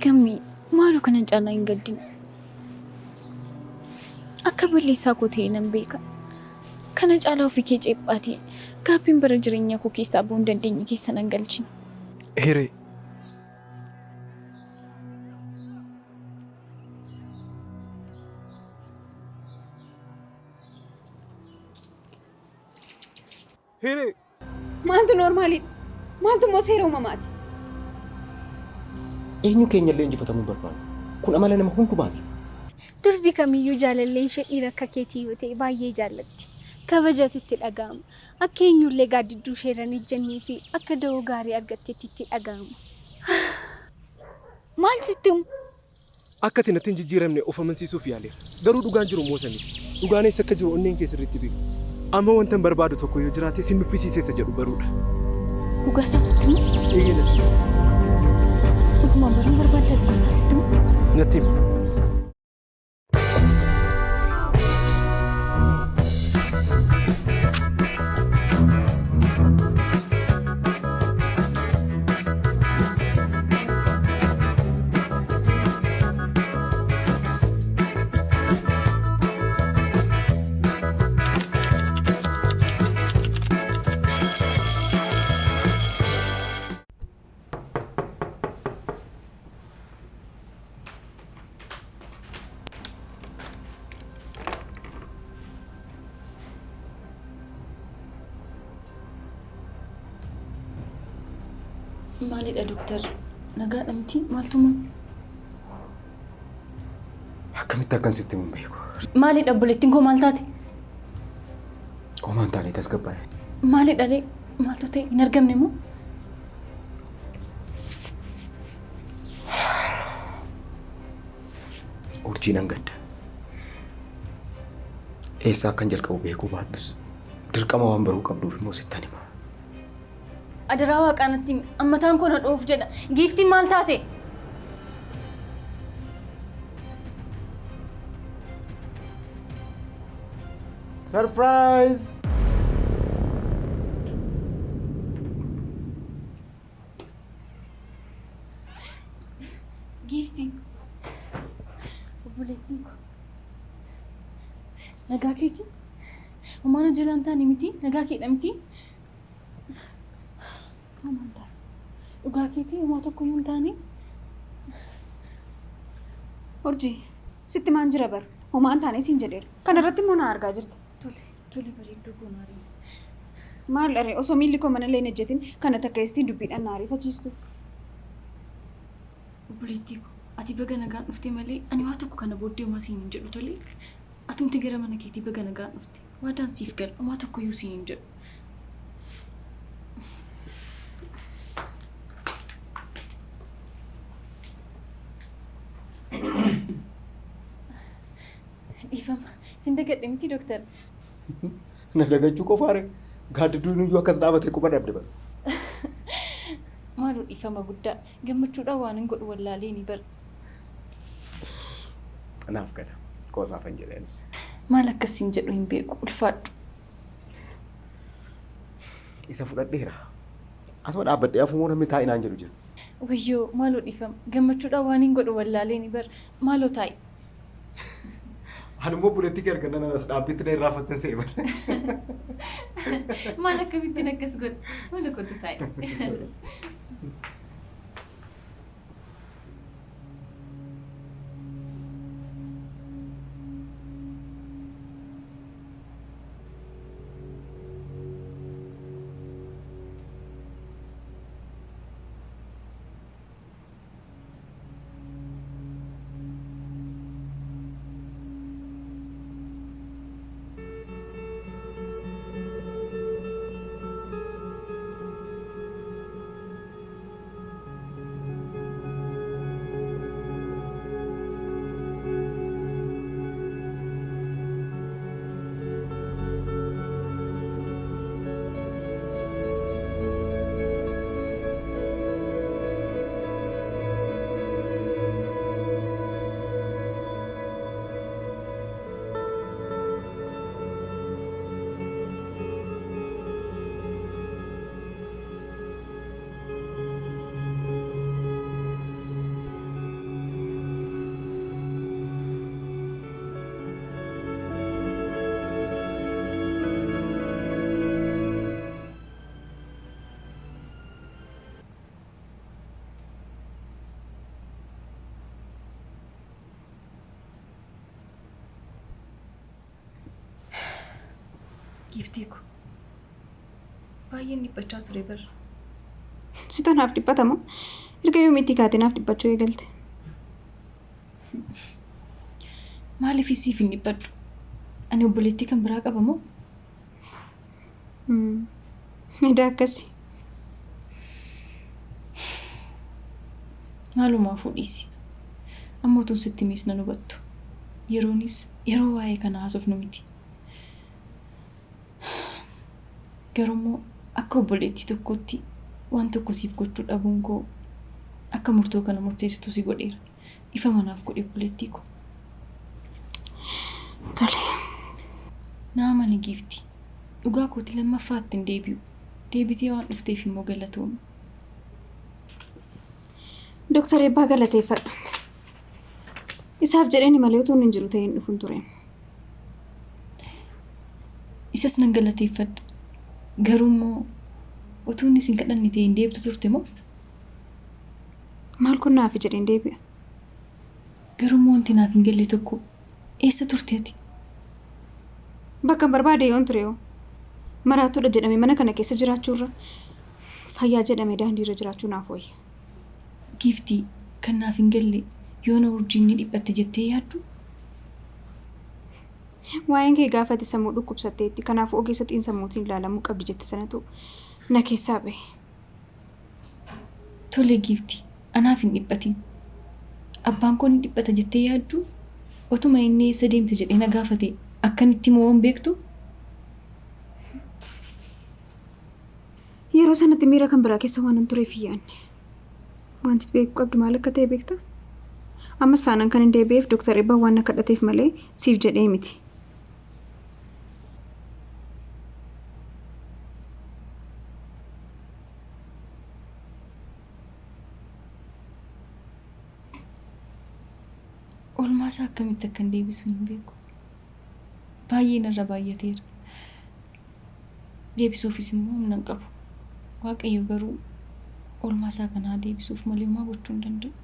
Gammee maaloo kana caalaa hin gaddin. Akka balleessaa koo ta'e nan beeka. Kana caalaa ofii kee ceephaatii gaabbiin bara jireenya koo keessaa ba'uu hin dandeenye keessa nan galchin. Hiree. Hiree. Maaltu noormaaliidha? Maaltu immoo seera uumamaati? Eenyu keenyallee injifatamuu hin barbaannu. Kun amala nama hundumaati. Durbi kamiyyuu jaalalleen ishee dhiira akka keetii yoo ta'e baay'ee jaallatti. Kabajatu itti dhaga'ama. Akka eenyullee gaaddidduu ishee irra hin ejjennee fi akka da'oo gaarii argattetti itti dhaga'ama. Maal sitti himu? Akka ati natti hin jijjiiramne of amansiisuuf yaaleera. Garuu dhugaan jiru immoo isa miti. Dhugaan eessa akka jiru onneen kee sirriitti beekti. Amma wantan barbaadu tokko yoo jiraate sin nuffisiise isa jedhu baruudha. Dhugaa isaa sitti himu? Eeyyee natti himi. Dhugumaan baruun barbaaddaa dhugaa isaa sitti himu? Natti himi. Maalidha doktar? Nagaadha miti? Maaltu moo? Akkamitti akkan sitti himu hin beeku. Maalidha obboleettiin koo maal taate? Homaa hin taane tasgabbaa'e. Maalidha ree? Maaltu ta'e? Hin argamne moo? Urjii nan gadda. Eessaa akkan jalqabu beekuu baadhus dirqama waan baruu qabduuf immoo sittan hima. Adaraa waaqaa natti himi. Ammataan koo na dho'uuf jedha. Giiftiin maal taate? Surprise! Giiftii. Obboleettiin koo. Nagaa keetii? Homaa na jalaa hin taane miti? Nagaa keedha miti? Homaa hin taane. Dhugaa keetii homaa tokkoyyuu hin taane? Urjii, sitti maan jira bar. Homaa hin taane siin jedheera. Kana irratti immoo na argaa jirta. Tole, tole bareedduu koo naa Maal dharee osoo miilli koo mana illee hin ejjetin kana takka istiin dubbiidhaan na ariifachiistu. Obboleettii koo, ati baga nagaan dhufte malee ani waa tokko kana booddee homaa siin hin jedhu tole. Atumti gara mana keetii baga nagaan dhufte. Waadaan siif gala homaa tokkoyyuu siin hin jedhu. Dhiifama. Sin dagadhe miti doktar. Na dagachuu qofaare gaaddidduun iyyuu akkas dhaabatee quba dhabde bara. Maaloo dhiifama guddaa. Gammachuudhaan waan hin godhu wallaaleeni bar. Naaf gala. Qoosaafan jedhe anis. Maal akkas siin jedhu hin beeku. Ulfaadhu. Isa fudhadheera. Asuma dhaabbadhee hafumoo namni taa'i naan jedhu jira. Wayyoo maaloo dhiifama. Gammachuudhaan waan hin godhu wallaaleeni bar. Maaloo taa'i. Ani immoo obboleettii kee argannaan anas dhaabbiitti na irraafattin se'e bar. Maal akkamittiin akkas godhe? Maaloo kottu taa'i. Giiftii ko. Baay'een dhiphachaa ture barra. Situ naaf dhiphata moo? Erga yoomiitti kaatee naaf dhiphachuu eegalte? Maaliif siif hin dhiphadhu? Ani obboleettii kan biraa qaba moo? Edaa akkasi. Maalumaafuu dhiisi. Amma utuun sitti himees nan hubattu. Yeroonis yeroo waa'ee kana haasofnu miti. Garuummoo akka obboleettii tokkootti waan tokko siif gochuu dhabuun koo akka murtoo kana murteessitu si godheera. Ifa manaaf godhi obboleettii koo. Tole. Na amani giifti. Dhugaa kooti lammaffaatti hin deebi'u. Deebitee waan dhufteef immoo galatoomi. Dooktar Eebbaa galateeffadhu. Isaaf jedheen malee utuu inni hin jiru ta'ee hin dhufun ture. Isas nan galateeffadha. Garuu immoo utuu inni sin kadhanne ta'e hin deebitu turte moo? Maal kun naafi jedheen deebi'a. Garuu immoo wanti naaf hin galle tokko eessa turte ati? Bakka hin barbaade yoon ture hoo? Maraattuudha jedhame mana kana keessa jiraachuurra fayyaa jedhame daandiirra jiraachuu naaf wayya. Giiftii kan naaf hin galle yoona urjiin ni dhiphatte jettee yaaddu? Waa'een kee gaafa ati sammuu dhukkubsatteetti kanaafuu ogeessa xiinsammuutiin ilaalamuu qabdi jette sanatu na keessaa bahe. Tole giifti anaaf hin dhiphatin. Abbaan koo ni dhiphata jettee yaadduu? Otuma inni eessa deemte jedhee na gaafate akkan itti himu hoo hin beektuu? Yeroo sanatti miira kan biraa keessa waanan tureef hin yaadne. Wanti beekuu qabdu maal akka ta'e beektaa? Ammas taanaan kanin deebi'eef Doktar Eebbaan waan na kadhateef malee siif jedhee miti. Oolmaa isaa akkamitti akkan deebisu hin beeku. Baay'ee narra baay'ateera. Deebisuufis immoo humna hin qabu. Waaqayyo garuu oolmaa isaa kana haa deebisuuf malee homaa gochuu hin danda'u.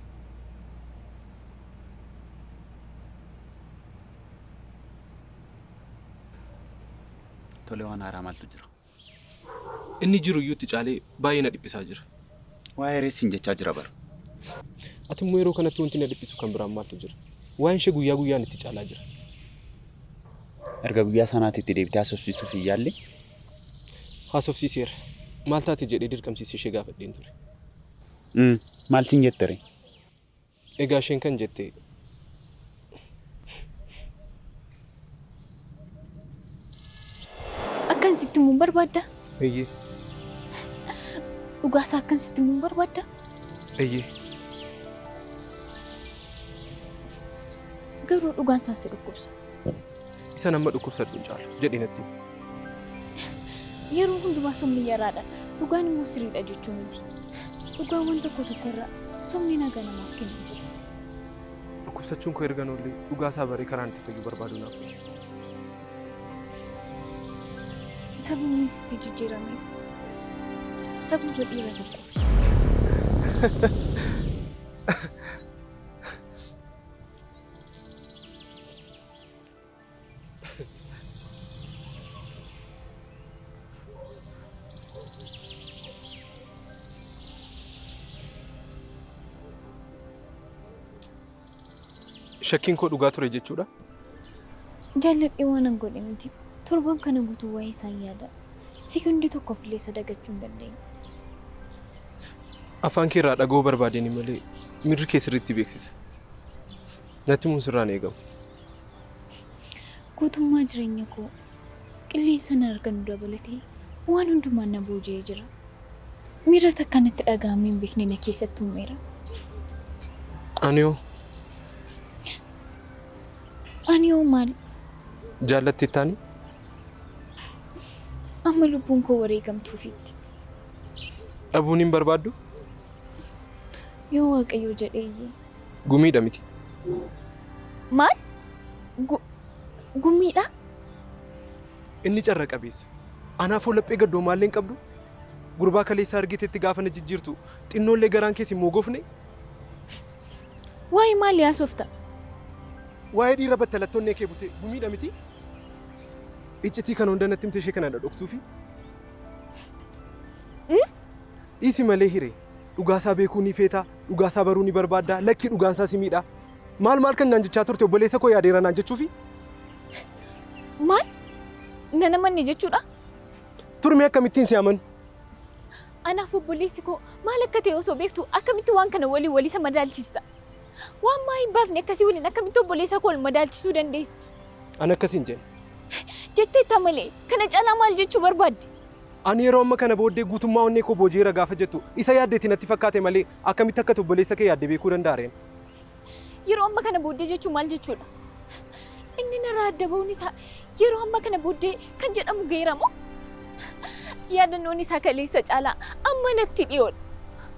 Tole waan haaraa maaltu jira? Inni jiru iyyuu itti caalee baay'ee na dhiphisaa jira. Waa'ee rees siin jechaa jira bar. Ati immoo yeroo kanatti wanti na dhiphisu kan biraan maaltu jira? Waa'een ishee guyyaa guyyaan itti caalaa jira. Erga guyyaa sanaati itti deebitee haasofsiisuuf hin yaalle? Haasofsiiseera. Maal taate jedhee dirqamsiisee ishee gaafadheen ture. Maal siin jette ree? Egaa isheen kan jette. Akkan sitti himuun barbaadda? Eeyyee. Dhugaasaa akkan sitti himuun barbaadda? Eeyyee. Garuu dhugaan isaa si dhukkubsa. Isan amma dhukkubsadhu hin caalu jedhee natti hime. Yeroo hundumaa sobni yaraadha. Dhugaan immoo sirriidha jechuu miti. Dhugaawwan tokko tokko irra sobni nagaa namaaf kennu jira. Dhukkubsachuun koo erga hin oolle dhugaa isaa baree karaan itti fayyu barbaaduu naaf wayya. Sababni sitti jijjiirameef sababa dhiira tokkoof. Shakkiin koo dhugaa ture jechuudha? Jaalladhee waanan godhe miti. Torban kana guutuu waa'ee isaan yaada. Sekondii tokkoof illee isa dagachuu hin dandeenye. Afaan kee irraa dhaga'uu barbaadeen malee miirri kee sirriitti beeksisa. Natti himuun sirraa hin eegamu. Guutummaa jireenya koo qilleensa na argannu dabalatee waan hundumaan na booji'ee jira. Miira takka natti dhaga'amee hin beekne na keessatti uumeera. Ani hoo? Ani hoo maal? Jaallatteettaanii? Amma lubbuun koo wareegamtuufitti. Dhabuun hin barbaaddu? Yoo Waaqayyo jedhe eeyyee. Gumiidha miti. Maal? Gumiidha? Inni carra qabeessa. Anaafoo laphee gaddoomaallee hin qabdu? Gurbaa kaleessa argitetti gaafa na jijjiirtu xinnoollee garaan kees hin moogofne? Waa'ee maalii haasofta? Waa'ee dhiira battalatti onnee kee bute gumiidha miti? Iccitii kana hunda natti himte ishee kana dhoksuufi? Dhiisi malee hiree. Dhugaasaa beekuu ni feetaa, dhugaasaa baruu ni barbaaddaa, lakkii dhugaansaa si miidhaa. Maal maal kan naan jechaa turte obboleessa koo yaadeera naan jechuufi? Maal? Nana manni jechuudha? Turmee akkamittiin si amanu? Anaaf obboleessi koo maal akka ta'e osoo beektu akkamitti waan kana waliin walisa madaalchista? Waan maa hin baafne akkasii waliin akkamitti obboleessa koo wal madaalchisuu dandeessa? Ani akkas hin jenne. Jetteetta malee kana caalaa maal jechuu barbaadde? Ani yeroo amma kana booddee guutummaa onnee koo booji'eera gaafa jettu isa yaaddeeti natti fakkaate malee akkamitti akka obboleessa kee yaadde beekuu danda'a reen? Yeroo amma kana booddee jechuun maal jechuudha? Inni narraa adda ba'uun isaa yeroo amma kana booddee kan jedhamu ga'eera moo? Yaadannoon isaa kaleessa caalaa amma natti dhiyoodha.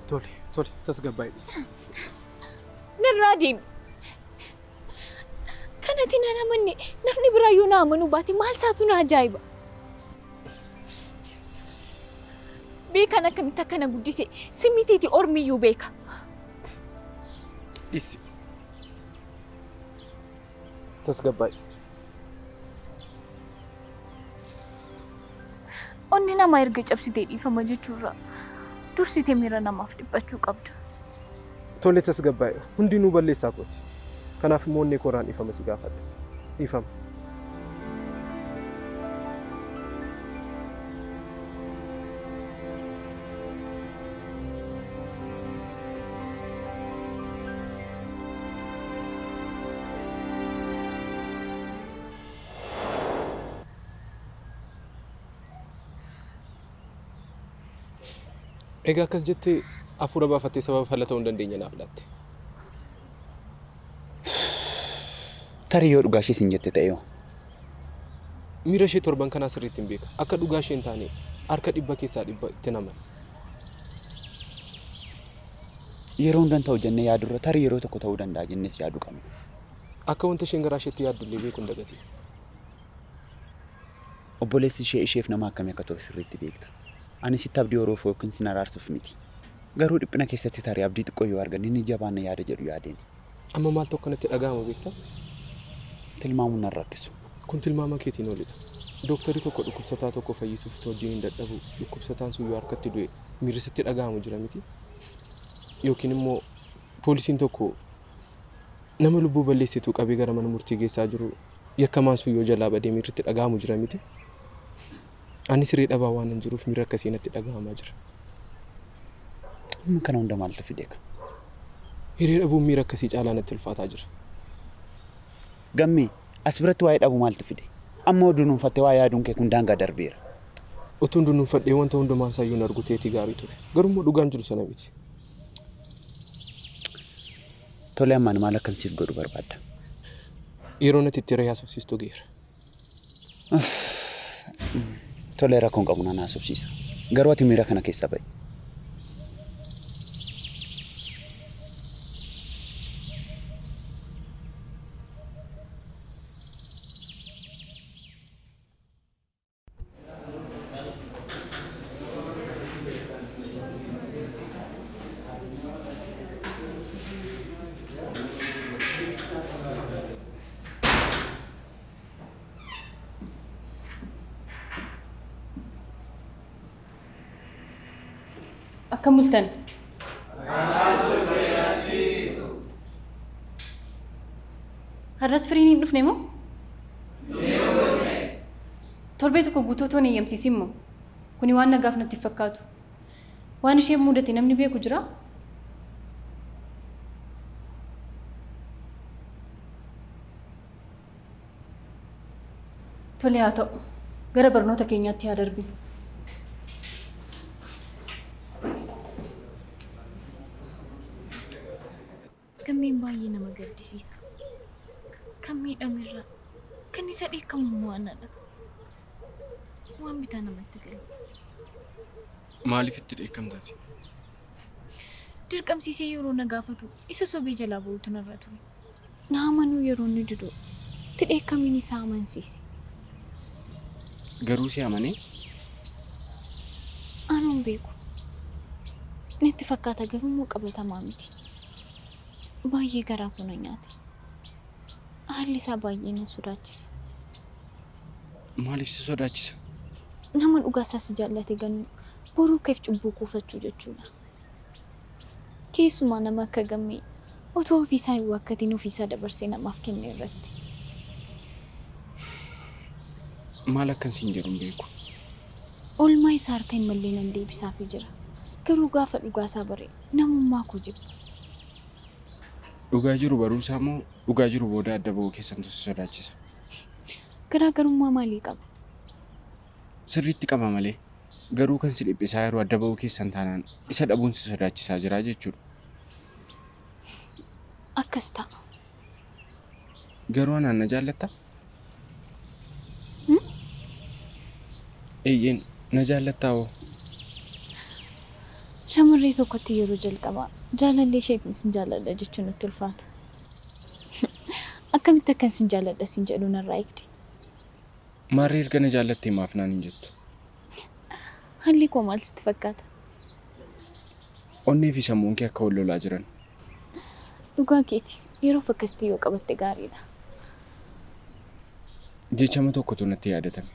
Tole, tole, tasgabbaa'ee dhisi. Narraa deemi. Kanatti nan amanne namni biraa yoo na amanuu baate maal isaatu na ajaa'iba? Beekan akkamitti akka na guddise simitiiti ormiyyuu beeka. Dhisi. Tasgabbaa'e. Onni namaa erga cabsitee dhiifama jechuurra dursitee miira namaaf dhiphachuu qabda. Tole tasgabbaa'e. Hundinuu balleessaa kooti. Kanaaf immoo onnee kooraan dhiifama si gaafadha. Dhiifama. Egaa akkas jettee hafuura baafattee sababa fala ta'uu hin dandeenye naaf laatte. Tarii yoo dhugaa ishee siin jette ta'e hoo? Miira ishee torban kanaa sirriitti hin beeka. Akka dhugaa ishee hin taane harka dhibba keessaa dhibba itti amana. Yeroo hundan ta'u jennee yaadurra tarii yeroo tokko ta'uu danda'a jennees yaaduu qabna. Akka wanta isheen garaa isheetti yaaddullee beekuu hin dagatiin. Obboleessi ishee isheef nama akkamii akka ture sirriitti beekta. Ani sitti abdii horuuf yookiin sin araarsuuf miti. Garuu dhiphina keessatti tarii abdii xiqqoo yoo arganne ni jabaanna yaada jedhu yaadeen. Amma maaltu akka natti dhaga'amu beektaa? Tilmaamuun nan rakkisu. Kun tilmaama keetiin olidha. Dooktarri tokko dhukkubsataa tokko fayyisuuf itoo wajjin hin dadhabu dhukkubsataan sun yoo harkatti du'e miirri isatti dhaga'amu jira miti? Yookiin immoo poolisiin tokko nama lubbuu balleessitu qabee gara mana murtii geessaa jiru yakkamaan sun yoo jalaa badee miirri itti dhaga'amu jira miti? Ani siree dhabaa waan hin jiruuf miirri akkasii natti dhaga'amaa jira. Amma kana hunda maaltu fide ka? Hiree dhabuun miira akkasii caalaa natti ulfaataa jira. Gammee, as biratti waa'ee dhabuu maaltu fide? Amma oduu dunuunfattee waa yaaduun kee kun daangaa darbeera. Utuun dunuunfadhee wanta hundumaan isaayyuu hin argu ta'eetii gaarii ture. Garuu immoo dhugaan jiru sana miti. Tole ammaan maal akkan siif godhu barbaadda? Yeroo natti itti hiree haasofsiistu ga'eera. Tole rakkoon qabu nan haasofsiisa. Garuu ati miira kana keessaa ba'i. Akkam bultan? Har'as firiin hin dhufne moo? Torbee tokko guutuu otoo hin eeyyamsiisin moo? Kuni waan nagaaf natti hin fakkaatu. Waan isheen mudate namni beeku jiraa? Tole haa ta'u. Gara barnoota keenyaatti haa darbinu. Gammeen baay'ee nama gaddisiisa. Kan miidhamerra kan isa dheekkamu immoo anadha. Waan bitaa namatti galu. Maaliif itti dheekkamta ati? Dirqamsiisee yeroo na gaafatu isa sobee jalaa ba'uutu narra ture. Na amanuu yeroo inni didu itti dheekkamiin isa amansiise. Garuu si amanee? Anuu hin beeku. Natti fakkaata garuu immoo qabatamaa miti. Baay'ee garaa koo na nyaate. Haalli isaa baay'ee na sodaachise. Maaliif si sodaachisa? Nama dhugaa isaa si jaallate ganuu boruu keef cubbuu kuufachuu jechuudha. Keessumaa nama akka Gammee otoo ofiisaa hin waakkatiin ofiisaa dabarsee namaaf kenne irratti. Maal akkan siin jedhu hin beeku. Oolmaa isaa harka hin mallee nan deebisaafii jira. Garuu gaafa dhugaa isaa bare namummaa koo jibba. Dhugaa jiru baruu isaa moo dhugaa jiru booda adda ba'uu keessantu si sodaachisa? Garaagarummaa maalii qaba? Sirriitti qaba malee. Garuu kan si dhiphisaa jiru adda ba'uu keessan taanaan isa dhabuun si sodaachisaa jira jechuudha. Akkas ta'a. Garuu anaan na jaallattaa? Eeyyeen na jaallattaa hoo? Shamarree tokkotti yeroo jalqabaa jaalallee isheetiin sin jaalladha jechuun natti ulfaata. Akkamitti akkan sin jaalladha siin jedhu narraa eegde? Maarree erga na jaallattee maaf naan hin jettu? Haalli koo maal sitti fakkaata? Onnee fi sammuun kee akka wal lolaa jiran. Dhugaa keeti. Yeroof akkasitti yoo qabatte gaariidha. Jechama tokkotu natti yaadatame.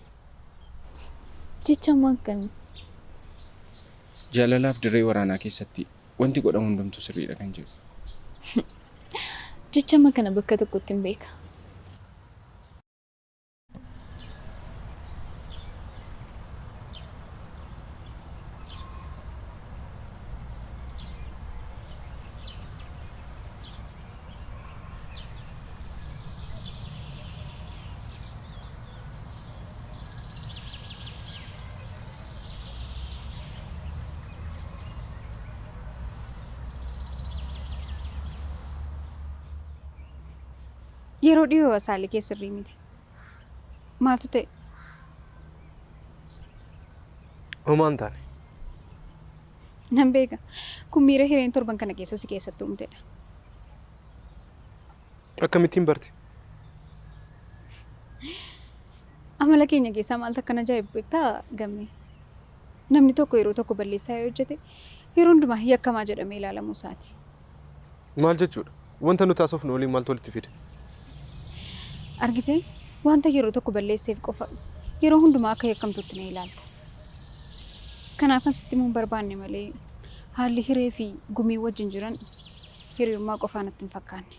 Jechama akkamii? Jaalalaaf dirree waraanaa keessatti wanti godhamu hundumtuu sirriidha kan jedhu. Jechama kana bakka tokkottin beeka. Yeroo dhiyoo as haalli kee sirrii miti. Maaltu ta'e? Homaa hin taane. Nan beeka. Kun miira hireen torban kana keessa si keessatti uumtedha. Akkamittiin barte? Amala keenya keessaa maaltu akka na ajaa'ibu beektaa Gammee? Namni tokko yeroo tokko balleessaa yoo hojjete yeroo hundumaa yakkamaa jedhamee ilaalamuu isaati. Maal jechuudha? Wanta nuti haasofnu waliin maaltu walitti fida? Argitee? Wanta yeroo tokko balleesseef qofa yeroo hundumaa akka yakkamtuutti na ilaalta. Kanaafan sitti himuu hin barbaanne malee haalli Hiree fi Gumii wajjin jiran hiriyummaa qofaa natti hin fakkaanne.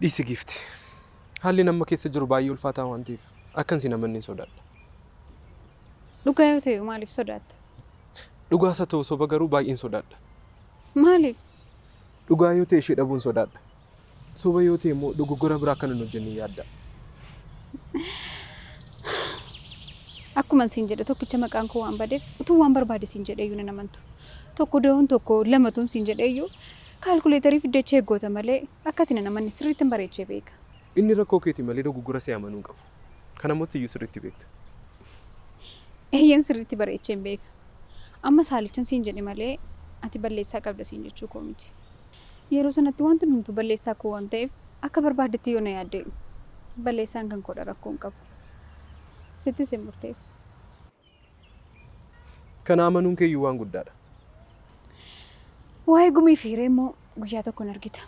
Dhiisi giifti. Haalli amma keessa jiru baay'ee ulfaataa waan ta'eef akkan si hin amanne sodaadha. Dhugaa yoo ta'e maaliif sodaatta? Dhugaas haa ta'u soba garuu baay'een sodaadha. Maaliif? Dhugaa yoo ta'e ishee dhabuun sodaadha. Soba yoo ta'e immoo dogoggora biraa akkan hin hojjenne yaadda'a. Akkuman siin jedhe tokkicha maqaan koo waan badeef utuun waan barbaade siin jedheeyyuu nan amantu. Tokko da'uun tokko lama utuun siin jedheeyyuu kaalkuleetarii fiddee cheek goota malee akka ati nan amanne sirriittin bareechee beeka. Inni rakkoo keeti malee dogoggora si amanuu hin qabu. Kana immoo atiyyuu sirriitti beekta. Eeyyeen sirriitti bareecheen beeka. Amma saalichan siin jedhe malee ati balleessaa qabda siin jechuu koo miti. Yeroo sanatti wanti hundumtuu balleessaa koo waan ta'eef akka barbaaddetti yoo na yaadde balleessaan kan koodha rakkoo hin qabu. Sittis hin murteessu. Kana amanuun keeyyuu waan guddaadha. Waa'ee Gumii fi Hiree immoo guyyaa tokko hin argita.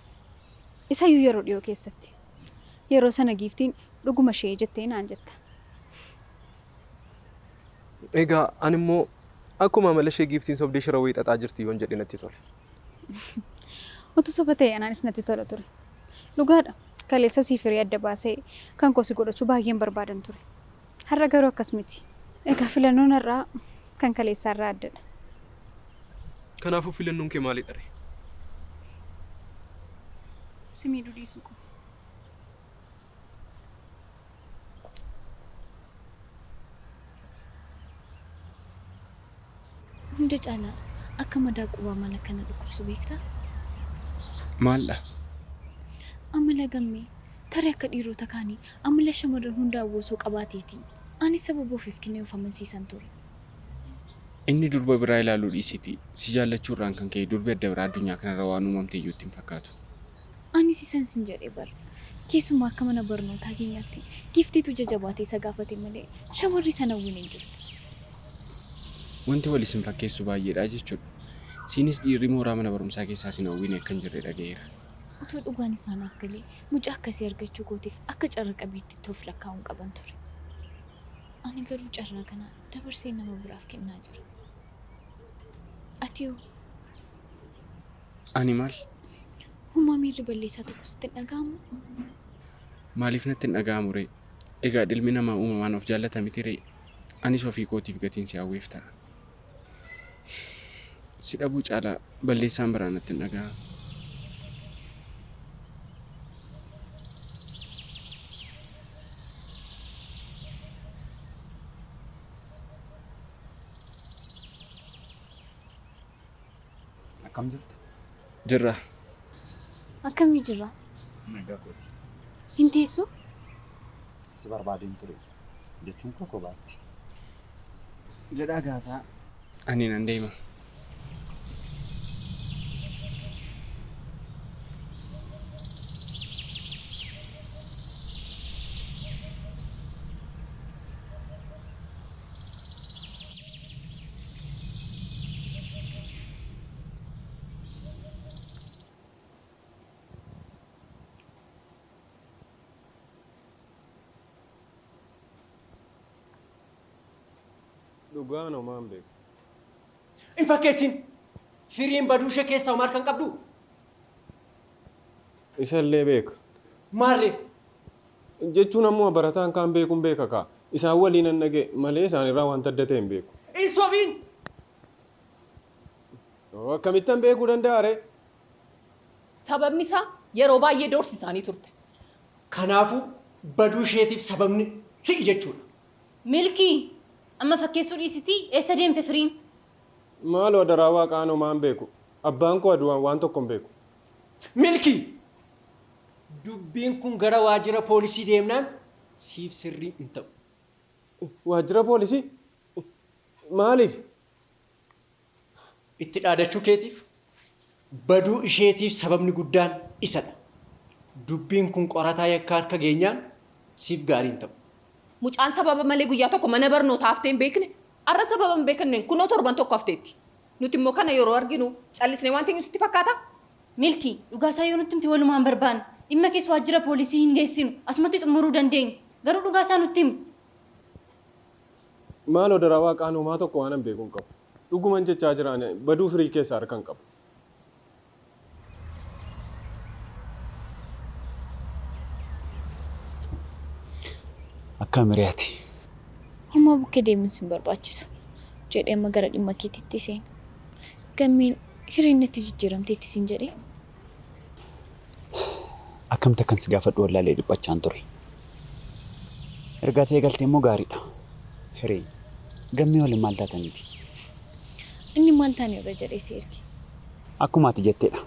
Isayyuu yeroo dhiyoo keessatti. Yeroo sana Giiftiin dhuguma ishee jettee naan jetta. Egaa ani immoo akkuma amala ishee Giiftiin sobdee shira wayii xaxaa jirti yoon jedhe natti tola. Utuu soba ta'e anaanis natti tola ture. Dhugaadha kaleessa siif hiree adda baasee kan koo si godhachuu baay'een barbaadan ture. Har'a garuu akkas miti. Egaa filannoon har'aa kan kaleessaa irraa addadha. Kanaafuu filannoon kee maalidharee? Si miidhuu dhiisuu qofa. Hunda caalaa akka madaa qubaa maal akka na dhukkubsu beektaa? Maaldha? Amala Gammee, tarii akka dhiirota kaanii amala shamarran hunda hawwu osoo qabaateetii anis sababa ofiif kennee of amansiisan ture. Inni durba biraa ilaaluu dhiisiitii si jaallachuu irraan kan ka'e durbi adda biraa addunyaa kanarra waan uumamte iyyuu itti hin fakkaatu. Anis isan sin jedhe bar. Keessumaa akka mana barnootaa keenyaatti Giiftiitu ija jabaatee isa gaafate malee shamarri isa hin hawwine hin jirtu. Wanti wal isin fakkeessu baay'eedha jechuudha. Siinis dhiirri mooraa mana barumsaa keessaa sin hawwine akka hin jirre dhaga'eera. Utuu dhugaan isaa naaf galee mucaa akkasii argachuu kootiif akka carra qabeettiitti of lakkaa'uun qaban ture. Ani garuu carraa kana dabarsee nama biraaf kennaa jira. Ati hoo? Ani maal? Homaa miirri balleessaa tokko sitti hin dhaga'amuu? Maaliif natti hin dhaga'amu ree? Egaa ilmi namaa uumamaan of jaallata miti ree? Anis ofii kootiif gatiin si hawweef ta'a. Si dhabuu caalaa balleessaan biraa natti hin dhaga'amu. Akkam jirtu? Jirra. Akkamii jirra? Nagaa kooti. Hin teessuu? Si barbaadeen ture. Jechuun koo kophaatti. Jedhaa gaasaa. Ani nan deema. Dhugaan homaa hin beeku. Hin fakkeessin! Firiin baduu ishee keessaa homaa harka hin qabduu? Isallee beeka. Maarree? Jechuun ammoo barataan kaan beekuun beeka kaa. Isaan waliin nan dhaga'e malee isaanirraa wanta adda ta'e hin beeku. Hin sobiin! Akkamittan beekuu danda'a ree? Sababni isaa yeroo baay'ee doorsisaanii turte. Kanaafuu baduu isheetiif sababni si'i jechuudha. Milkii! Amma fakkeessuu dhiisitii eessa deemte Firiin? Maaloo adaraa waaqaa an homaa hin beeku. Abbaan koo adu'aan waan tokko hin beeku. Milkii! Dubbiin kun gara waajjira poolisii deemnaan siif sirrii hin ta'u. Waajjira poolisii? Maaliif? Itti dhaadachuu keetiif baduu isheetiif sababni guddaan isadha. Dubbiin kun qorataa yakkaa harka geenyaan siif gaarii hin ta'u. Mucaan sababa malee guyyaa tokko mana barnootaa haftee hin beekne har'a sababa hin beekamneen kunoo torban tokko hafteetti. Nuti immoo kana yeroo arginu callisnee waan teenyu sitti fakkaataa? Milkii, dhugaa isaa yoo nutti himte walumaan barbaanna. Dhimma kees waajjira poolisii hin geessinu. Asumatti xumuruu dandeenya. Garuu dhugaa isaa nutti himi. Maaloo adaraa waaqaa an homaa tokko waanan beeku hin qabu. Dhuguman jechaa jira ani baduu firii keessaa harka hin qabu. Akkam ree ati? Homaa bukkee deemuun sin barbaachisu jedhee amma gara dhimma keetiitti seena. Gammeen hireen natti jijjiiramteetti sin jedhee. Akkamitti akkan si gaafadhu wallaalee dhiphachaan ture. Erga ati eegalte immoo gaariidha. Hiree, Gammee waliin maal taataniiti? Inni maal taaneerra jedhee si erge? Akkuma ati jettedha.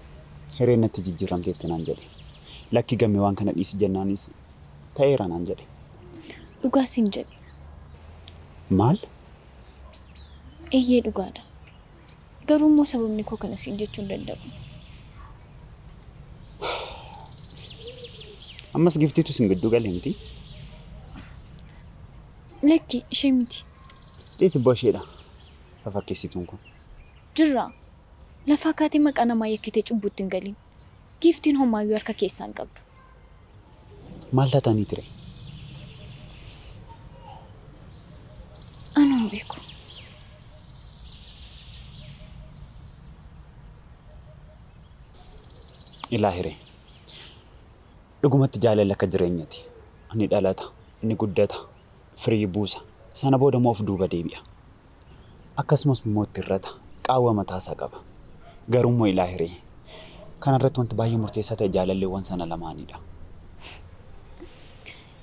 Hireen natti jijjiiramteetti naan jedhe. Lakki Gammee waan kana dhiisi jennaanis ta'eera naan jedhe. Dhugaa siin jedhe. Maal? Eeyyee dhugaadha. Garuu immoo sababni koo kana siin jechuu hin danda'u. Ammas giftiitu isin gidduu gale miti? Lakki ishee miti. Dhiisi ibboo isheedha. Fafakkeessituun kun. Jirraa. Lafaa kaatee maqaa namaa yakkitee cubbuutti hin galin. Giiftiin homaayyuu harka keessaa hin qabdu. Maal taataniiti ree? Anuu hin beeku. Ilaa Hiree. Dhugumatti jaalalli akka jireenyati. Ni dhalata, ni guddata, firii buusa. Sana booda immoo of duuba deebi'a. Akkasumas immoo itti hir'ata. Qaawwa mataasaa qaba. Garuu immoo ilaa Hiree. Kana irratti wanti baay'ee murteessaa ta'e jaalalleewwan sana lamaanidha.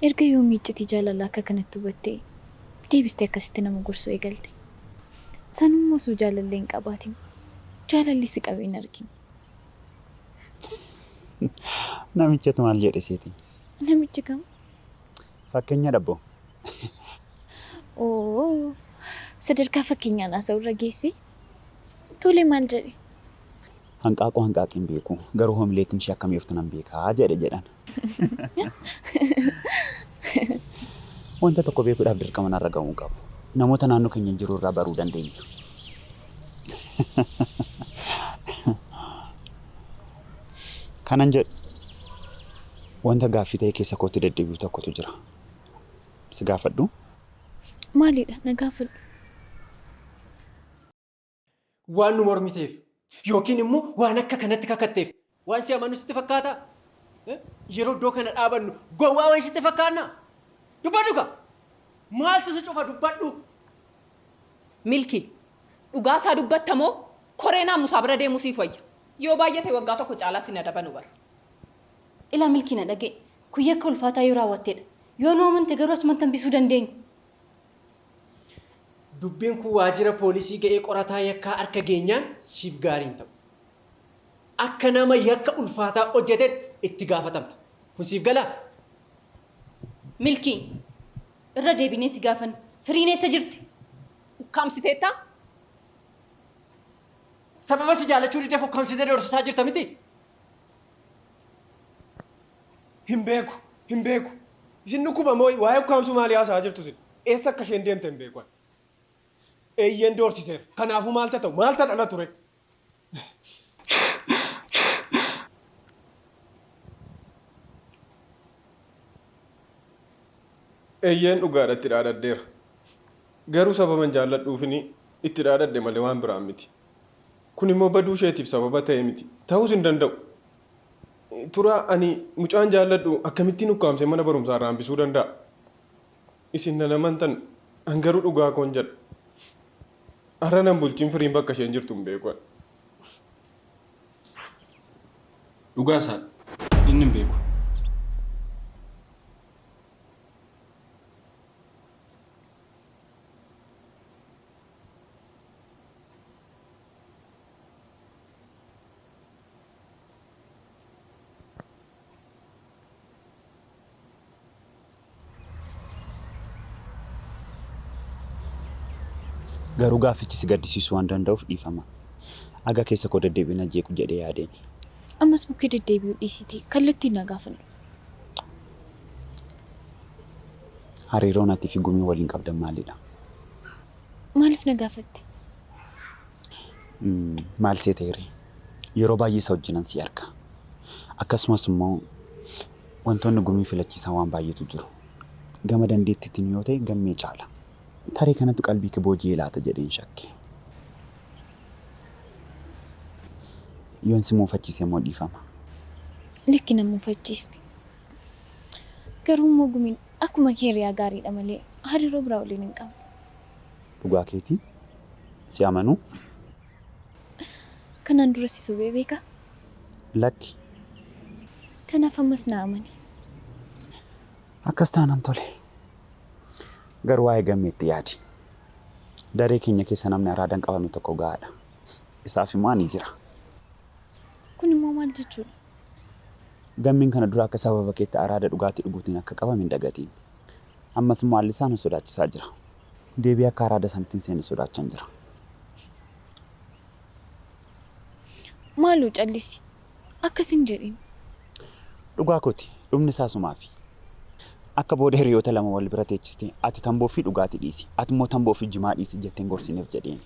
Erga yoomii iccitii jaalalaa akka kanatti hubattee deebistee akkasitti nama gorsuu eegalte? Sanummoo osoo jaalallee hin qabaatin jaalalli si qabee hin argine. Namichatu maal jedhe seeti? Namichi kam? Fakkeenya dhabbo. Oo, sadarkaa fakkeenyaan haasa'u irra geesse. Tole maal jedhe? Hanqaaquu hanqaaqee hin beeku. Garuu homileetiin ishee akka mi'ooftu nan beeka jedhe jedhan. Wanta tokko beekuudhaaf dirqama narra ga'uu hin qabu. Namoota naannoo keenya jiru irraa baruu dandeenya. Kanan jedhu Wanta gaaffii ta'e keessa kootti deddeebi'u tokkotu jira. Si gaafadhu? Maalidha? Na gaafadhu. Waan nu mormiteef yookiin immoo waan akka kanatti kakatteef waan si amanu sitti fakkaataa? Yeroo iddoo kana dhaabannu gowwaa wayii sitti fakkaannaa? Dubbadhu kaa! Maaltu si cufa dubbadhu! Milki, dhugaa isaa dubbatta moo koree naamusaa bira deemuu siif wayya? Yoo baay'ate waggaa tokko caalaa sin adabanu bar. Ilaa Milkii na dhaga'i. Kun yakka ulfaataa yoo raawwattedha. Yoo nu amante garuu asumatti hambisuu dandeenya. Dubbiin kun waajjira poolisii ga'ee qorataa yakkaa harka geenyaan siif gaarii hin ta'u. Akka nama yakka ulfaataa hojjetetti itti gaafatamta. Kun siif galaa? Milkii, irra deebinee si gaafanna. Firiin eessa jirti? Ukkaamsiteettaa? Sababa si jaalachuu diddeef ukkaamsitee doorsisaa jirta miti? Hin beeku, hin beeku. Isin dhukkuba moo waa'ee ukkaamsuu maalii haasa'aa jirtu isin? Eessa akka isheen deemte hin beeku ani. Eeyyeen doorsiseera. Kanaafuu maalta ta'u? Maalta dhala ture? Eeyyeen dhugaadha itti dhaadadheera. Garuu sababan jaalladhuufini itti dhaadadhe malee waan biraan miti. Kun immoo baduu isheetiif sababa ta'e miti. Ta'uus hin danda'u. Turaa ani mucaan jaalladhu akkamittiin ukkaamsee mana barumsaa irraa hambisuu danda'a? Isin nan amantan an garuu dhugaa koon jedha. Har'a nan bulchin firiin bakka isheen jirtu hin beeku ani. Dhugaa isaa inni hin beeku. Garuu gaaffichi si gaddisiisuu waan danda'uuf dhiifama. Aga keessa koo deddeebi'ee na jeequ jedhee yaadeeni. Ammas bukkee deddeebi'uu dhiisiitii kallattiin na gaafadhu. Hariiroon ati fi Gumiin waliin qabdan maalidha? Maaliif na gaafatte? Maal seeteeree? Yeroo baay'ee isa wajjinan si arga. Akkasumas immoo wantoonni Gumii filachiisan waan baay'eetu jiru. Gama dandeettiitiin yoo ta'e Gammee caala. Tarii kanatu qalbii kee booji'ee laata jedheen shakke. Yoon si muufachiise immoo dhiifama. Lakki nan muufachiisne. Garuu immoo Gumiin akkuma kee hiriyaa gaariidha malee hariiroo biraa waliin hin qabnu. Dhugaa keetii? Si amanuu? Kanaan dura si sobee beekaa? Lakki. Kanaaf ammas na amani. Akkas taanaan tole. Garuu waa'ee Gammeetti yaadi. Daree keenya keessa namni araadaan qabame tokko ga'aadha. Isaaf immoo ani jira. Kun immoo maal jechuudha? Gammeen kana dura akka sababa keetti araada dhugaatii dhuguutiin akka qabame hin dagatiin. Ammas immoo haalli isaa na sodaachisaa jira. Deebi'ee akka araada sanatti hin seenne sodaachaan jira. Maaloo callisi. Akkas hin jedhin. Dhugaa kooti. Dhumni isaa sumaafi. Akka booda hiriyoota lama wal bira teechistee ati tamboo fi dhugaatii dhiisi, ati immoo tamboo fi jimaa dhiisi jettee hin gorsineef jedheeni.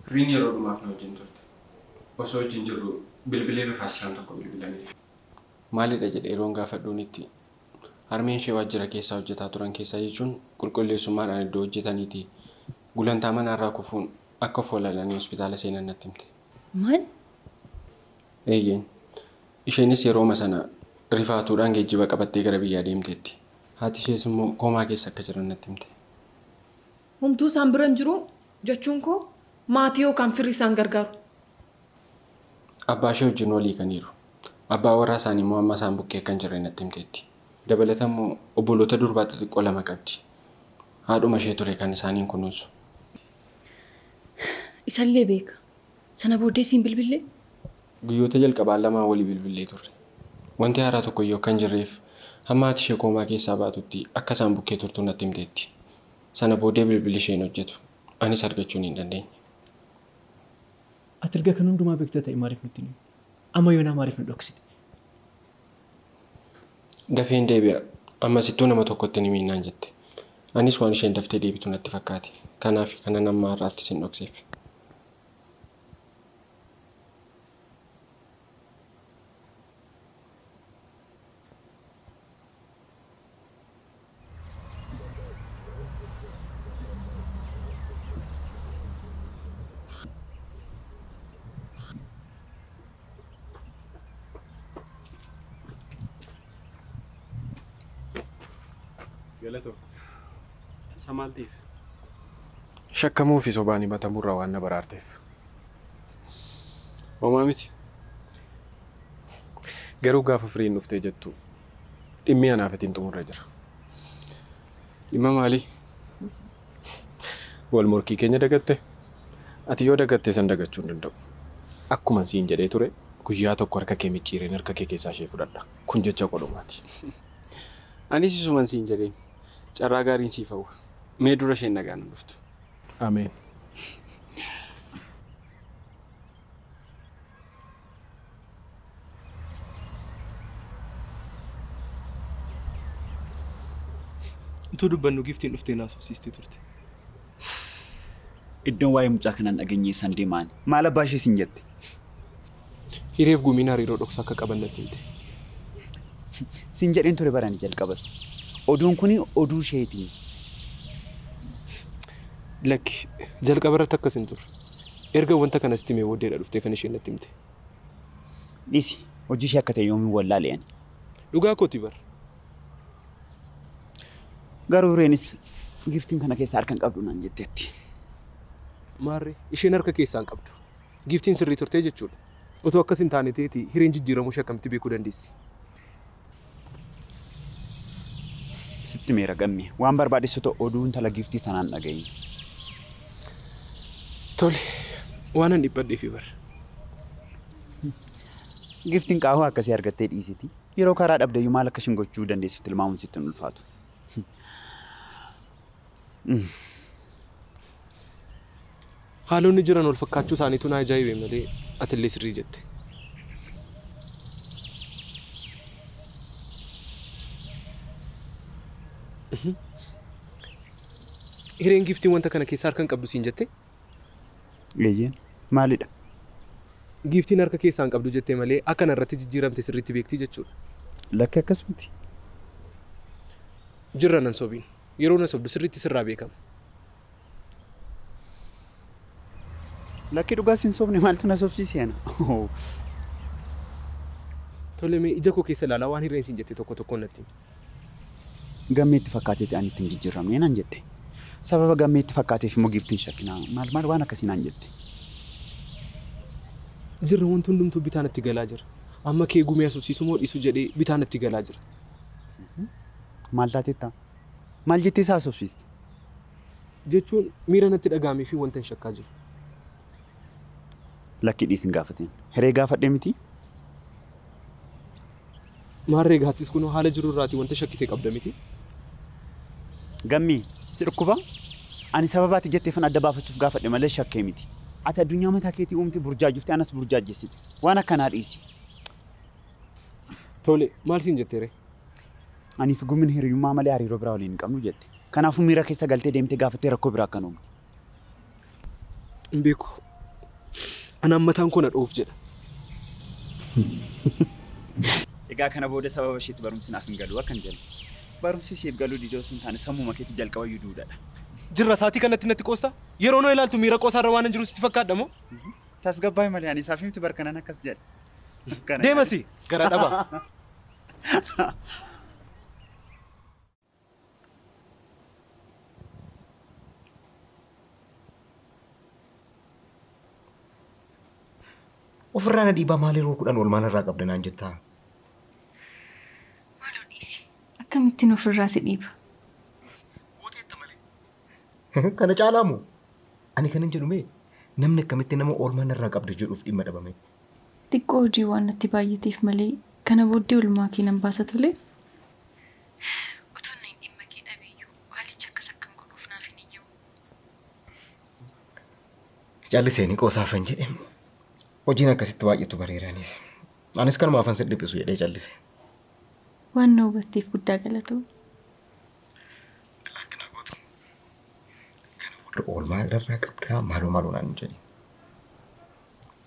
Firiin yeroo dhumaaf na wajjin turte. Osoo wajjin jirruu bilbilli rifaasisaan tokko bilbilameef. Maalidha jedhee yeroon gaafadhuunitti harmeen ishee waajjira keessaa hojjetaa turan keessaa jechuun qulqulleessummaadhaan iddoo hojjetaniitii gulantaa manaarraa kufuun akka of wallalanii hospitaala seenan natti himte. Maal? Eeyyeen. Isheenis yerooma sana rifaatuudhaan geejjiba qabattee gara biyyaa deemteetti. Haati ishees immoo koomaa keessa akka jiran natti himte. Homtuu isaan bira hin jiruu? Jechuun koo maatii yookaan firri isaan gargaaru. Abbaa ishee wajjin wal hiikaniiru. Abbaan warraa isaanii immoo amma isaan bukkee akka hin jirre natti himteetti. Dabalata immoo obboloota durbaa xixiqqoo 2 qabdi. Haadhuma ishee ture kan isaaniin kunuunsu. Isallee beeka. Sana booddee siin bilbillee? Guyyoota jalqabaa lamaan walii bilbillee turre. Wanti haaraa tokkoyyuu akka hin jirreef hamma haati ishee koomaa keessaa baatutti akka isaan bukkee turtu natti himteetti. Sana booddee bilbilli ishee hin hojjetu. Anis argachuun hin dandeenye. Ati erga kan hundumaa beekta ta'e maaliif nutti hin himne? Amma yoonaa maaliif nu dhoksite? Dafeen deebi'a. Ammasittuu nama tokkotti hin himiin naan jette. Anis waan isheen daftee deebitu natti fakkaate. Kanaaf kanan amma har'aatti sin dhokseef. Galatoo. Isa maal ta'eef? Shakkamuu fi sobaan himatamurraa waan na baraarteef. Homaa miti. Garuu gaafa firiin dhuftee jettu dhimmi anaaf ittiin xumurre jira. Dhimma maalii? Wal morkii keenya dagatte? Ati yoo dagatte san dagachuu hin danda'u. Akkuman siin jedhee ture guyyaa tokko harka kee micciireen harka kee keessaa ishee fudhadha. Kun jecha qodhumaati. Anis isuman siin jedheen. Carraa gaariin siif hawwa. Mee dura isheen nagaan hin dhuftu. Ameen. Utuu dubbannu giiftiin dhuftee na haasofsiistee turte. Iddoon waa'ee mucaa kanaan dhageenye eessan deema ani? Maal abbaa ishee siin jette? Hireef Gumiin hariiroo dhoksaa akka qaban natti himte. Siin jedheen ture bar ani jalqabas. Oduun kuni oduu isheeti. Lakki, jalqaba irratti akkas hin turre. Erga wanta kana sitti himee booddeedha dhuftee kan isheen natti himte. Dhiisi, hojii ishee akka ta'e yoomin wallaale ani. Dhugaa kooti bar. Garuu Hireenis Giiftiin kana keessaa harka hin qabdu naan jetteetti. Maarree, isheen harka keessaa hin qabdu. Giiftiin sirrii turte jechuudha. Otoo akkas hin taane ta'eetii Hireen jijjiiramuu ishee akkamitti beekuu dandeessi? Sitti himeera Gammee. Waan barbaades haa ta'u oduu intala Giiftii sanaa hin dhaga'iin. Tole, waanan dhiphadheefi bar. Giftiin qaawwa akkasii argattee dhiisiti. Yeroo karaa dhabdeyyuu maal akka ishiin gochuu dandeessu tilmaamuun sitti hin ulfaatu. Haalonni jiran wal fakkaachuu isaaniitu na ajaa'ibe malee atillee sirrii jette. Hireen Giftiin wanta kana keessaa harka hin qabdu siin jettee? Eeyyeen. Maalidha? Giiftiin harka keessaa hin qabdu jette malee akka narratti jijjiiramte sirriitti beekti jechuudha. Lakki akkas miti. Jirra nan sobiin. Yeroo na sobdu sirriitti sirraa beekama. Lakki dhugaa sin sobne maaltu na sobsiise ana? Tole mee ija koo keessa ilaalaa waan hirreen siin jette tokko tokkoon natti himi. Gammeetti fakkaateeti ani itti hin jijjiirramne naan jette. Sababa Gammeetti fakkaateef immoo Giiftiin shakkinaa maal maal waan akkasii naan jette. Jirra wanti hundumtuu bitaa natti galaa jira. Amma kee Gumii haasofsiisuu moo dhiisuu jedhee bitaa natti galaa jira. Maal taateetta? Maal jettee isa haasofsiiste? Jechuun miira natti dhaga'amee fi wantan shakkaa jiru. Lakki dhiisi hin gaafatin. Hiree gaafadhe mitii? Maarree egaa atis kunoo haala jiru irraatii wanta shakkite qabda mitii? Gammee, si dhukkubaa? Ani sababa ati jetteefan adda baafachuuf gaafadhe malee shakkee miti. Ati addunyaa mataa keetii uumtee burjaajoftee anas burjaajessite. Waan akkanaa dhiisi. Tole, maal siin jette ree? Anii fi Gumin hiriyummaa malee hariiroo biraa waliin hin qabnu jette. Kanaafuu miira keessa galtee deemtee gaafattee rakkoo biraa akka hin uumne. Hin beeku. Anaan mataan koo na dho'uuf jedha. Egaa kana booda sababa isheetti barumsi naaf hin galu akka hin jenne. Barumsi siif galuu didee osoo hin taane sammuma keetu jalqabayyuu duudadha. Jirra saatii kanatti natti qoostaa? Yeroo na ilaaltu miira qoosaarra waanan jiru sitti fakkaadha moo? Tasgabbaa'i malee ani isaaf miti bar kanan akkas jedhe. Kana Deema si gara dhabaa. Ofirraa na dhiibaa maal yeroo 10 oolmaa narraa qabda naan jettaa? Maaloo dhiisi. Akkamittin ofirraa si dhiiba? Kana caalaa moo? Ani kanan jedhu mee namni akkamitti nama oolmaa narraa qabda jedhuuf dhimma dhaba mee? Xiqqoo hojii waan natti baay'ateef malee kana booddee olmaa kee nan baasa tolee? Utuun ani dhimma kee dhabeeyyuu haalichi akkas akkan godhuuf naaf hin eeyyamu. Calliseen qoosaafan jedhe. Hojiin akkasitti baay'atu bareera anis. Anis kanumaafan sin dhiphisu jedhee callise. Waan na hubatteef guddaa galatoomi. Oolmaa irraa qabdaa maaloo maaloo naan jedhi.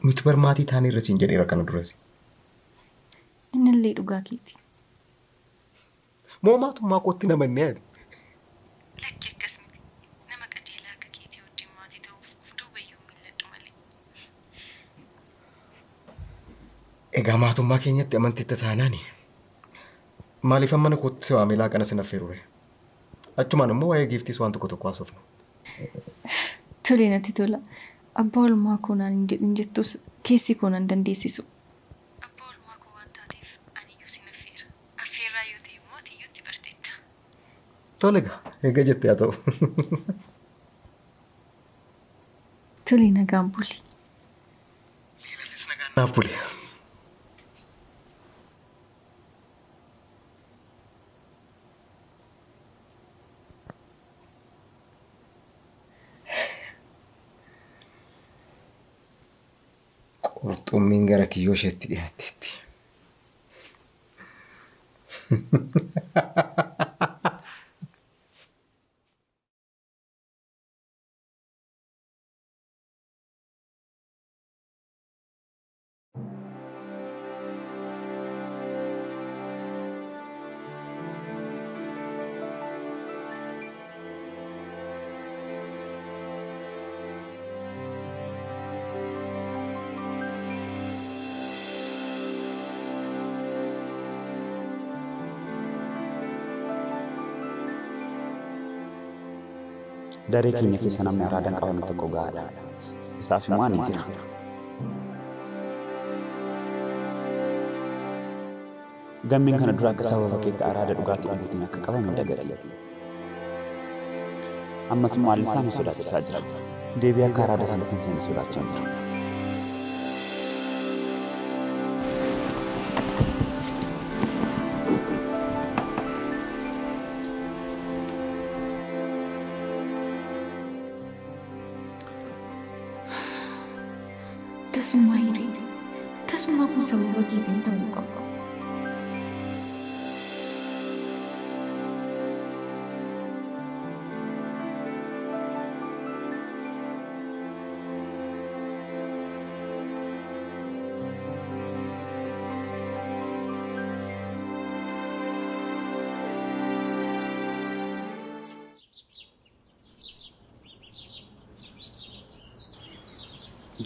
Nuti barmaatii taanee irra siin jedheera kana duras. Innillee dhugaa keeti. Moo maatummaa kootti namannee ati? Lakki akkas miti. Nama qajeelaa akka keetii wajjin maatii ta'uuf of duuba iyyuu mil'adhu malee. Egaa maatummaa keenyatti amanteetta taanaani. Maaliif mana kootti si waamee laaqana sin affeerure? Achumaan immoo waa'ee giiftiis waan tokko tokko haasofnu. Tole natti tola. Abbaa oolmaa koo naan hin jedhin jettus keessi koo nan dandeessisu. Abbaa oolmaa koo waan taateef aniyyuu sin affeera. Affeerraa yoo ta'e immoo ati iyyuu itti barteetta. Tole egaa eega jettee haa ta'u. Tole nagaan buli. Naaf buli. Qurxummiin gara kiyyoo isheetti dhiyaatteetti. Daree keenya keessa namni araadaan qabame tokko gahaadha. Isaaf immoo ani jira. Gammeen kana dura akka sababa keetti araada dhugaatii dhuguutiin akka qabame hin dagatiin. Ammas immoo haalli isaa nu sodaachisaa jira. Deebi'ee akka araada sanatti hin seenne sodaachaa jira. Tasuma hiree. Tasuma kun sababa keetiin ta'uu qaba.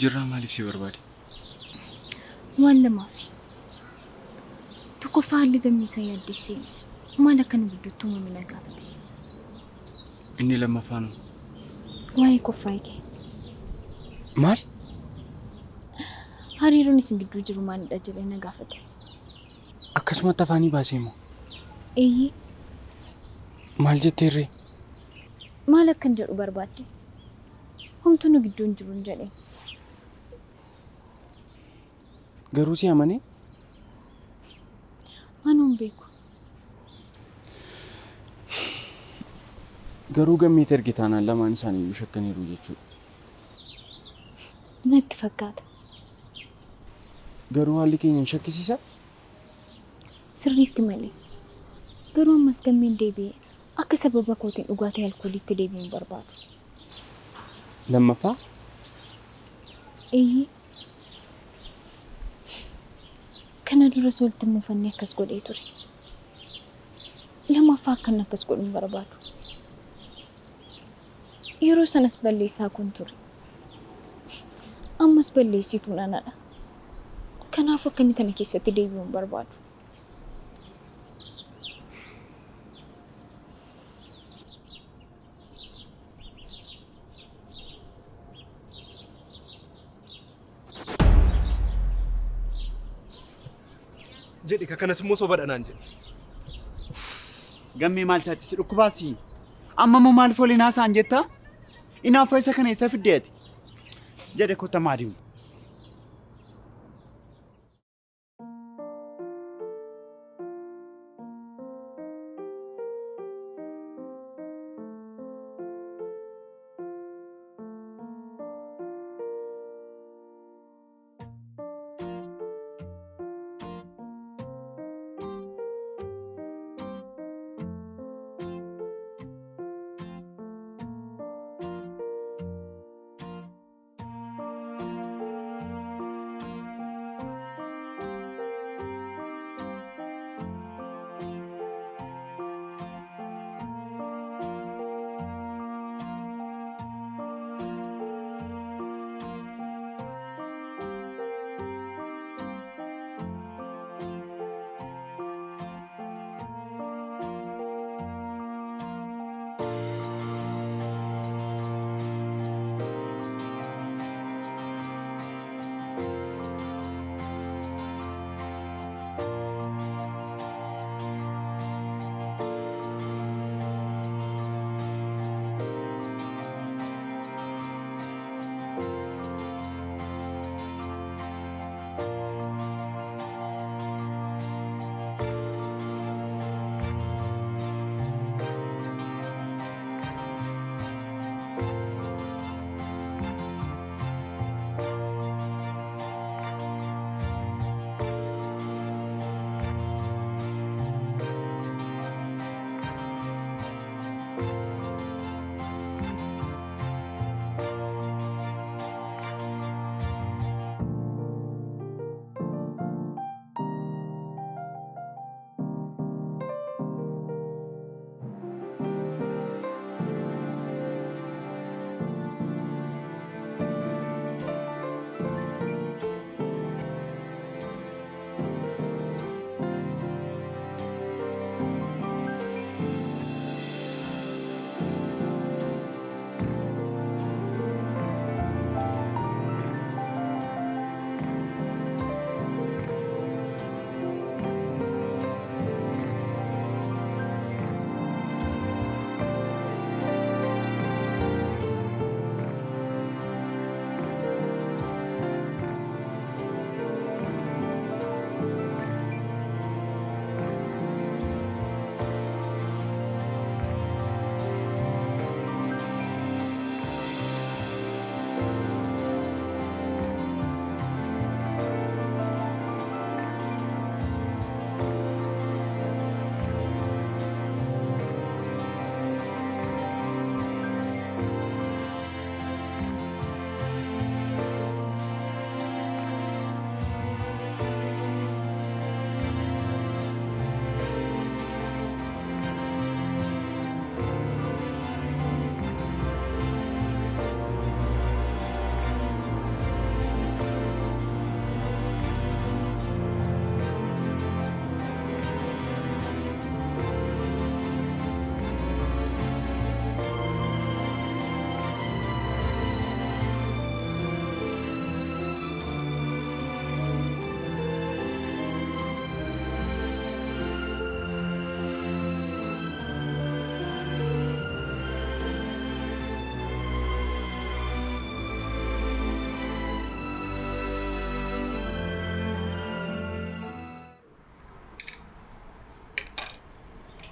Jirraa maaliif si barbaade? Waan lamaafi. Tokkoffaa haalli gammii isaa yaaddessee maal akka nu gidduutti uumame na gaafate. Inni lammaffaan Waa'ee koffaa kee. Maal? Hariiroon isin gidduu jiru maalidha jedhee na gaafate. Akkasumatti afaanii baasee moo? Eeyyee. Maal jetteerree? Maal akkan jedhu barbaadde? Homtuu nu gidduu hin jiru hin jedheen. Garuu si amanee? Anuu hin beeku. Garuu gammeetti erge taanaan lamaan isaanii iyyuu shakkaniiru jechuudha. Natti fakkaata. Garuu haalli keenya hin shakkisiisaa? Sirriitti malee. Garuu ammas gammeen deebi'ee akka sababa kootiin dhugaatii alkooliitti deebi'uu hin barbaadu. Lammaffaa? Eeyyee. Kana duras walitti muufannee akkas godhee ture. Lammaffaa akkan akkas godhu hin barbaadu. Yeroo sanas balleessaa kun ture. Ammas balleessituun anadha. Kanaaf akka inni kana keessatti deebi'uu hin barbaadu. Jedhi ka kanas immoo soba dha naan jedhi. Gammee maal taate si dhukkubaasi? Amma immoo maal fooliin haasa'an jettaa? Inaaffaa isa kana eessa fidde ati? Jedhe kottaa maadimu.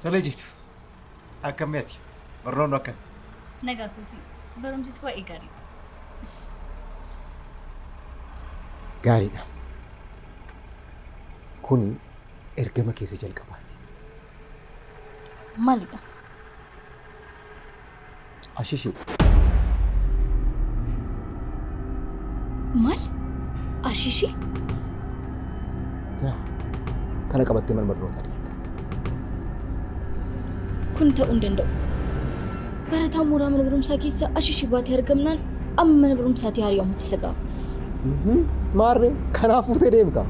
Tolee jiitu. Akkam ati? Barnoonni akkam? Nagaa kooti. Barumsis baay'ee gaariidha. Gaariidha. Kuni ergama keessa jalqabaati. Maalidha? Ashishii. Maal? Ashishii? Yaa. Kana qabattee mana barnootaa deemta. Kun ta'uu hin danda'u. Barataan mooraa mana barumsaa keessa ashishii baatee argamnaan amma mana barumsaatii ari'amutti isa ga'a. Maarree kanaaf fuutee deemta.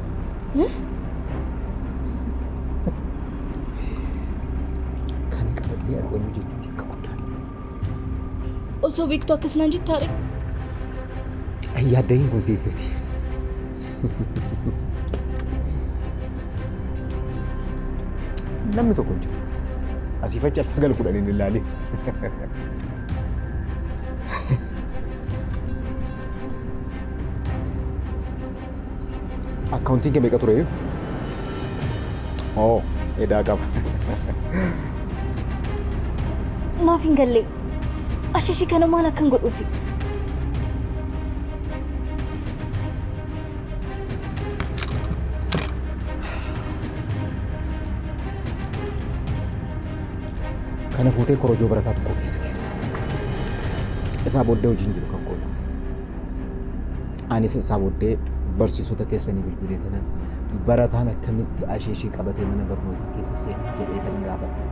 Kana qabattee argamuu jechuun yakka guddaadha. Osoo beektuu akkas naan jettaare? Yaadda'iin kun siif miti. Namni tokko hin jiru. Asii fachi al 9 10 hin ilaalin. Akkaawuntiin kee meeqa ture? Oo, edaa qaba. Maaf hin galle? Ashishii kana maal akkan godhuufi? Kana fuutee korojoo barataa tokko keessa keessa. Isaa booddee hojiin jiru kan koota. Anis isaa booddee barsiisota keessanii bilbilee tanan barataan akkamitti asheeshii qabatee mana barnootaa keessa seena jedhee tanan gaafadha.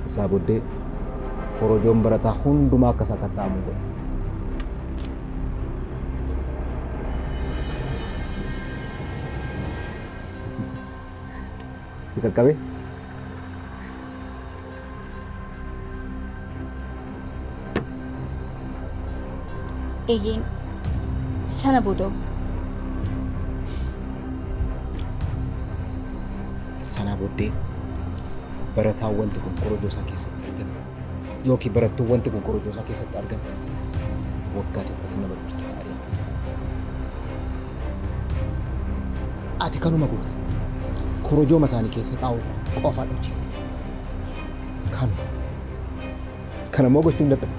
Isaa booddee korojoon barataa hundumaa akka sakatta'amu godha. Si qaqqabee? Eeyyeen sana booda hoo? Sanaa booddee barataan wanti kun korojoo isaa keessatti argame yookiin barattuun wanti kun korojoo isaa keessatti argame waggaa tokkoof mana barumsaa irraa ari'ama. Ati kanuma goota. Korojooma isaanii keessa kaa'uu qofaadha hojiin kee. Kanuma. Kana immoo gochuu hin dadhabdu.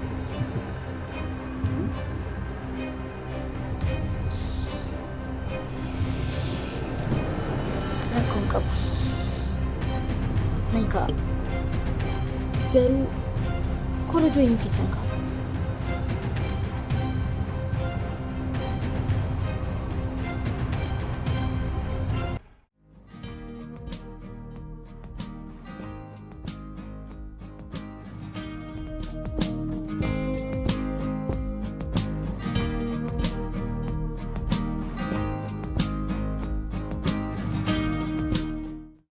Rakkoo hin qabu. Nan kaa'a. Garuu korojoo eenyu keessan kaa'a?